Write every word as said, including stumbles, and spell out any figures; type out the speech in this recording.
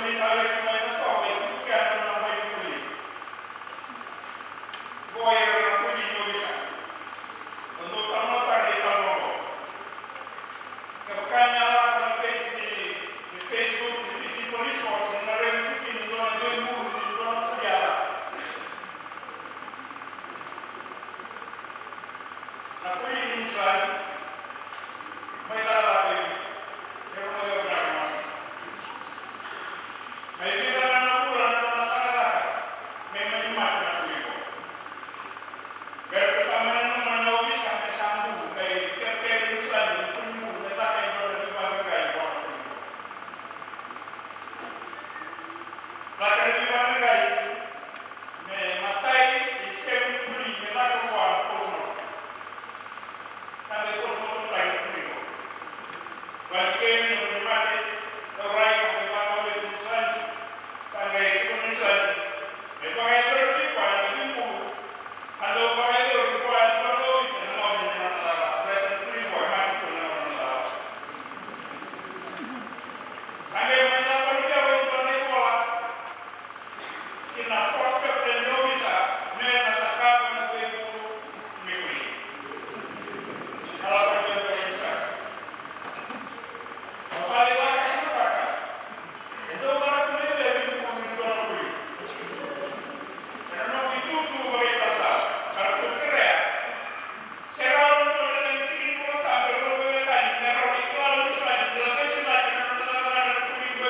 Sa lesu mai na soqo e tubu kina na bai ni kuli. Qo ira na kuli ni ovisa. Dou talanoataka na italanoa qo. Kevaka ni a lako na page ni, ni Facebook ni Fiji Police Force, ni na raica tiko kina e dua na veibulu ni dua na kuli a lako. Na kuli ni Israel, mai cakacaka i Viti, e rua na veivanua. Mai vica ga na vula na nona cakacaka, me mani mate na kuli qo. Qai ratou sa mani nanuma na ovisa me sa tu, qai kerekere ni Israel, na kuli qo, me caka e dua na veivaqaqai vua na kuli qo. Caka na veivaqaqai, me matai se sega ni kuli me caka vua na postmortem. Sa qai postmortem-taki na kuli qo. Vani kemi na kuli mate, laurai sa qai vakalesu ni srani, sa qai tukuna ni srani. Me vakayacori vei koya na veibulu, ka dau vakayacori vua e dua na ovisa na gauna ni nona cakacaka. Baleta na kuli qo e mate tu na gauna ni nona cakacaka. Sa qai mani lako ni kewa e dua na ivola. Ki na force chaplain ni ovisa me na cakava na veibulu ni kuli. Na lako ni veibulu ni sika. Au sa lai lako sara taka. E dau lako mai vei veibulu ni dua na kuli. Ena noqu itutu vakaitalatala, ka ratou kerea. Se rawa na dua na tiki ni Vola Tabu, e rua na veiwekani, me rawa ni kila na Isireli, ni laveti cake na nona cakacaka na kuli qo.